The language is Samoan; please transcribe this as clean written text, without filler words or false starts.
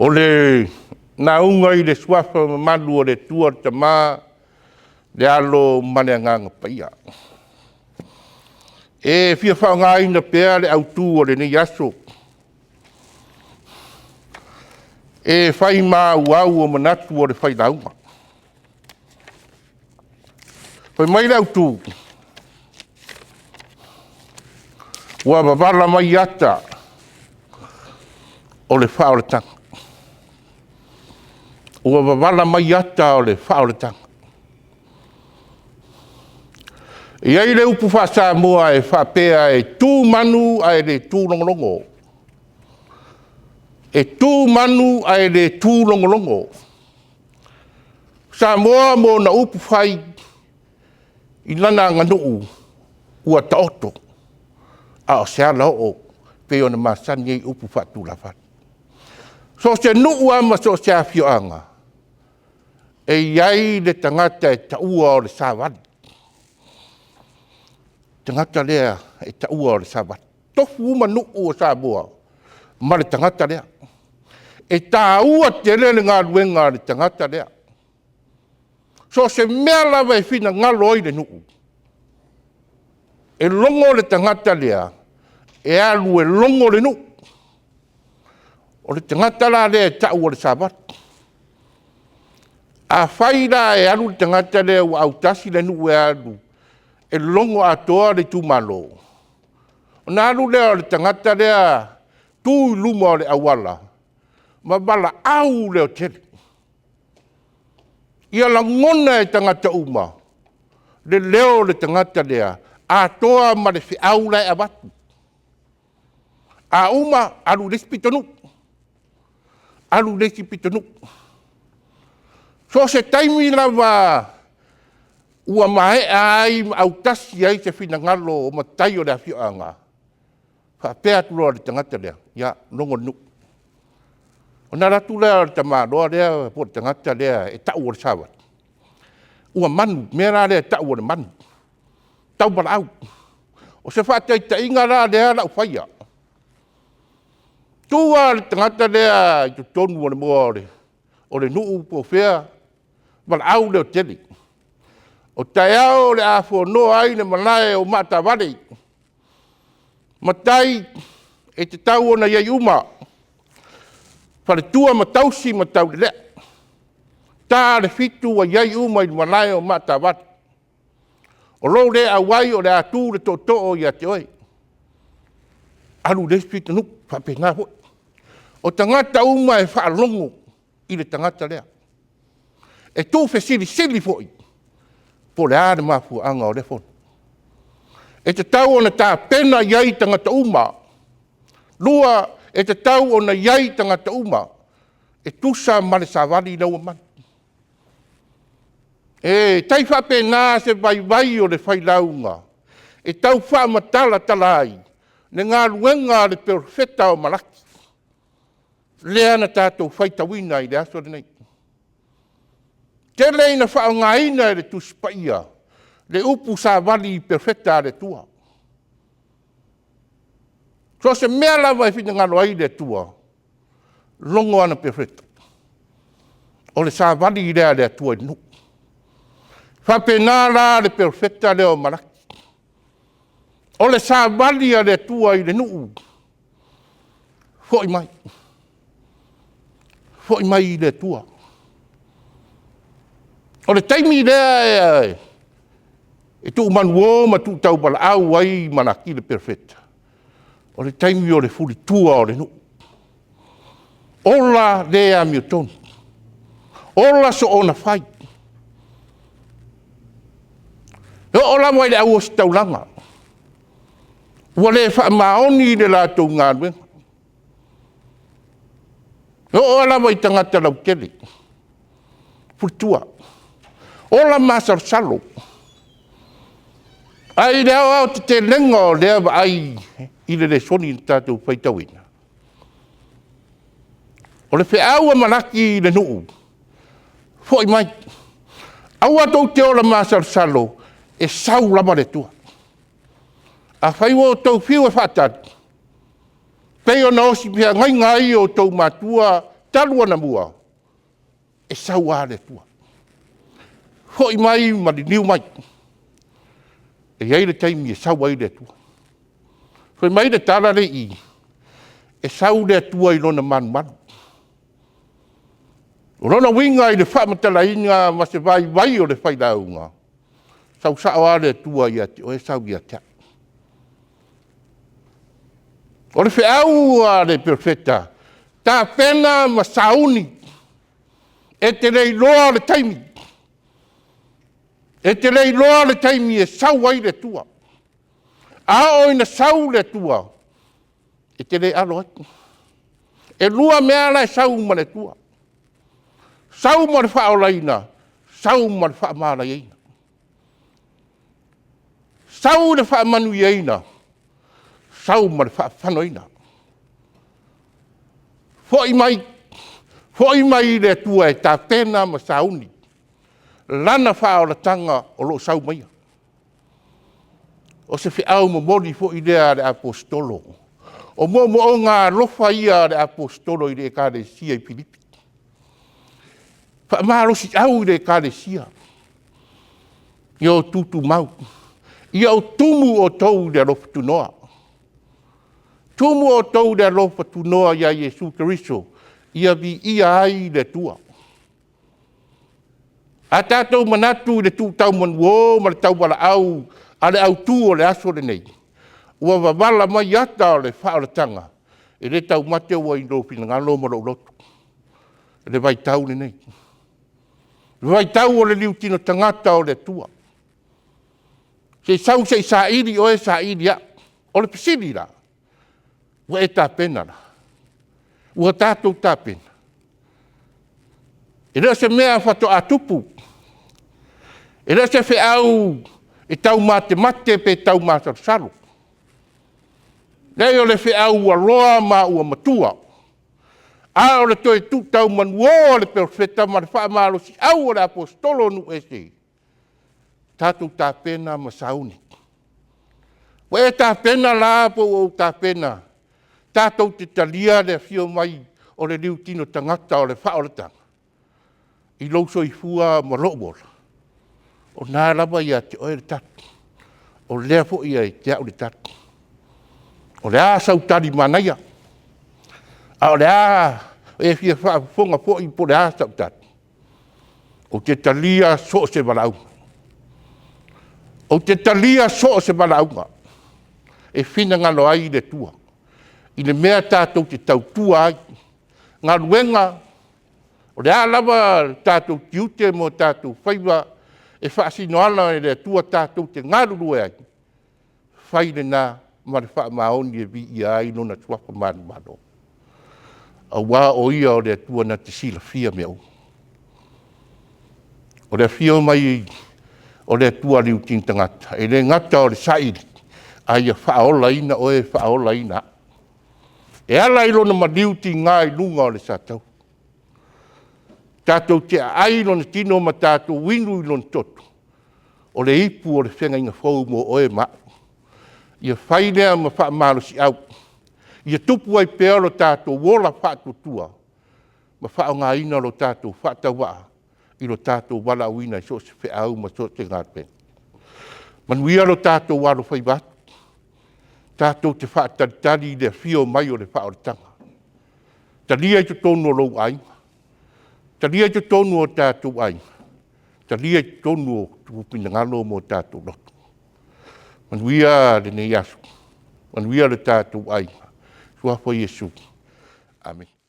O le lauga i le suafa mamalu o le Atua le Tama, le Alo ma le Agaga Paia. E fia faaaogaina pea le autu o lenei aso e fai ma auau o manatu o le failauga. Fai mai le autu, ua vavala mai ata o le faaolataga, ua vavala mai ata o le faaolataga. E i ai le upu faa-Samoa e faapea, e tu manu ae le tu logologo. E tu manu ae le tu logologo. O Samoa ma ona upufai i lana aganuu ua taoto a o se alaoo pei ona masani ai upu faatulafale. So o se nuu lava ma so o se afioaga, e i ai le tagata e taua o le savali, le tagata lea e taua o le savali. E tofu uma nuu o Samoa ma le tagata lea. E taua tele le galuega a le tagata lea. So o se mea lava e finagalo ai le nuu, e logo le tagata lea e alu e logo le nuu. O le tagata la lea e tau o le savali. Afai la e alu le tagata lea ua autasi le nuu e alu e logo atoa le itumalo, ona alu lea o le tagata lea tu i luma o le auala ma valaau leotele, ia lagona e tagata uma le leo o le tagata lea, atoa ma le feau la e avatu. A uma, alu i le isi pitonuu, alu i le isi pitonuu. So o se taimi lava ua maea ai ma autasi ai se finagalo o matai o le afioaga, faapea atu loa i le tagata lea, ia, logo le nuu. Ona alu atu lea o le tamaloa lea po o le tagata lea e tau o le savali, ua manu, le mea la lea e tau o le manu, tauvalaau. O se faataitaiga la lea o le a ou faia, tu lava le tagata lea i totonu o le moa o le nuu po o fea, valaau leotele, o taeao o le a fonoa ai le malae o maatavale. Matai e tatau ona i ai uma, faletua ma tausi ma taulelea, ta le 7 ua i ai uma i le malae o maatavale. O lou le auai o le a tu le tootoo ia te oe. Alu i le isi pitonuu, faapena foi. O tagata uma e faalogo i le tagata lea. E tuufesilisili foi po o le a le mafuaaga o lea fono. E tatau ona tapena i ai tagata uma. Lua, e tatau ona i ai tagata uma e tusa ma le savali lea ua manu. E tai faapena se vaivai o le failauga e tau faamatalatala ai le galuega a le perofeta o Malaki, lea na tatou faitauina i le aso lenei. Tele ina faaaogaina e le Tusi Paia le upu savali i perofeta a le Atua. So o se mea lava e finagalo ai le Atua, logo ana perofeta. O le savali lea a le Atua i le nuu. E faapena la le perofeta lea o Malaki, o le savali a le Atua i le nuu, foi mai, foi mai i le Atua. O le taimi lea e tuumanuo ma tuutauvalaau ai Malaki le perofeta, o le taimi o le fulitua o le nuu. Ola le amiotonu, ola soona fai. E oo lava i le au ositaulaga ua le faamaoni i le latou galuega. E oo lava i tagata lautele, folitua, ola masalosalo. Ae i le aoaotetelega o lea vaai i le lesona na tatou faitauina, o le feau a Malaki i le nuu, foi mai, aua tou te ola masalosalo, e sau lava le Atua. Afai ua outou fiu e faatali, pei ona osi feagaiga ai outou matua talu anamua, e sau lava le Atua. Foi mai ma liliu mai. E i ai le taimi e sau ai le Atua. Fai mai le tala lea e i i, e sau le Atua i lona malumalu. O lona uiga i le faamatalaina ma se vaivai o le failauga, sau sao lava le Atua ia te oe sau ia te au. O le feau a le Perofeta, tapena ma sauni, e te le iloa le taimi, e te le iloa le taimi e sau ai le Atua. A oo ina sau le Atua, e te le alo atu. E lua mea la e sau ma le Atua, sau ma le faaolaina, sau ma le faamalaieina. Sau le faamanuiaina, sau ma le faafanoina. Foi mai, foi mai i le Atua e tapena ma sauni Lana faaolataga o lo o sau maia. O se feau momoli foi lea a le aposetolo, o moomooga alofa ia a le aposetolo i le Ekalesia i Pilipi. Faamalosiau i le Ekalesia, ia outou tutumau, ia outou tumu outou i le alofa tunoa. Tumu outou i le alofa tunoa ia Iesu Keriso ia viia ai le Atua. A tatou manatu i le tutaumanuo ma le tauvalaau a le autu o le aso lenei, ua mavala mai ata o le faaolataga, e le taumate ua i lou finagalo ma lou loto le vaitau lenei, le vaitau o le liutino tagata o le Atua. Se i sau se i saili oe saili au. O le fesili la; ua e tapena la? Ua tatou tapena? E le o se mea faatoa tupu, e le o se feau e taumatemate pe taumasalosalo. Leai o le feau ua loa ma ua matua, a o le toe tuutaumanuo o le Perofeta ma le faamalosiau o le Aposetolo o nuu ese, tatou tapena ma sauni. Ua e tapena la pe ua ou tapena tatou te talia le afio mai o le liutino tagata o le faaolataga? I lou soifua ma lou ola, o lena lava e ia te oe le tali, o lea foi e ia te au le tali. O le a sau tali manaia, a o le a e fia faafofoga foi po o le a sau tali? Ou te talia so o se valaauga. Ou te talia so o se valaauga e finagalo ai le Atua i le mea tatou te tautua ai, galuega, o le a lava lo tatou tiute ma o tatou faiva e faasino ala e le Atua tatou te galulue ai, fai lena ma le faamaoni e viia ai Lona suafa manumalo, aua o Ia o le Atua na te silafia mea uma. O le afio mai o le Atua liutini tagata, e le gata o le saili, a ia faaolaina oe, faaolaina au. E ala i lona maliu tiga i luga o le sataua, tatou te aai i lona tino ma tatou inu i lona toto, o le ipu o le feagaiga fou mo oe ma au. Ia fai lea ma faamalosiau ia tupu ai pea lo tatou ola faatuatua ma faaaogaina lo tatou faatauvaa i lo tatou valaauina i so o se feau ma so o se galuega. Manuia lo tatou alofaiva atu, tatou te faatalitali i le afio mai o le faaolataga. Talia i totonu o lou aiga, talia i totonu o tatou aiga, talia i totonu o outou finagalo ma o tatou loto. Manuia lenei aso, manuia lo tatou aiga. I le Suafa o Iesu. Amene.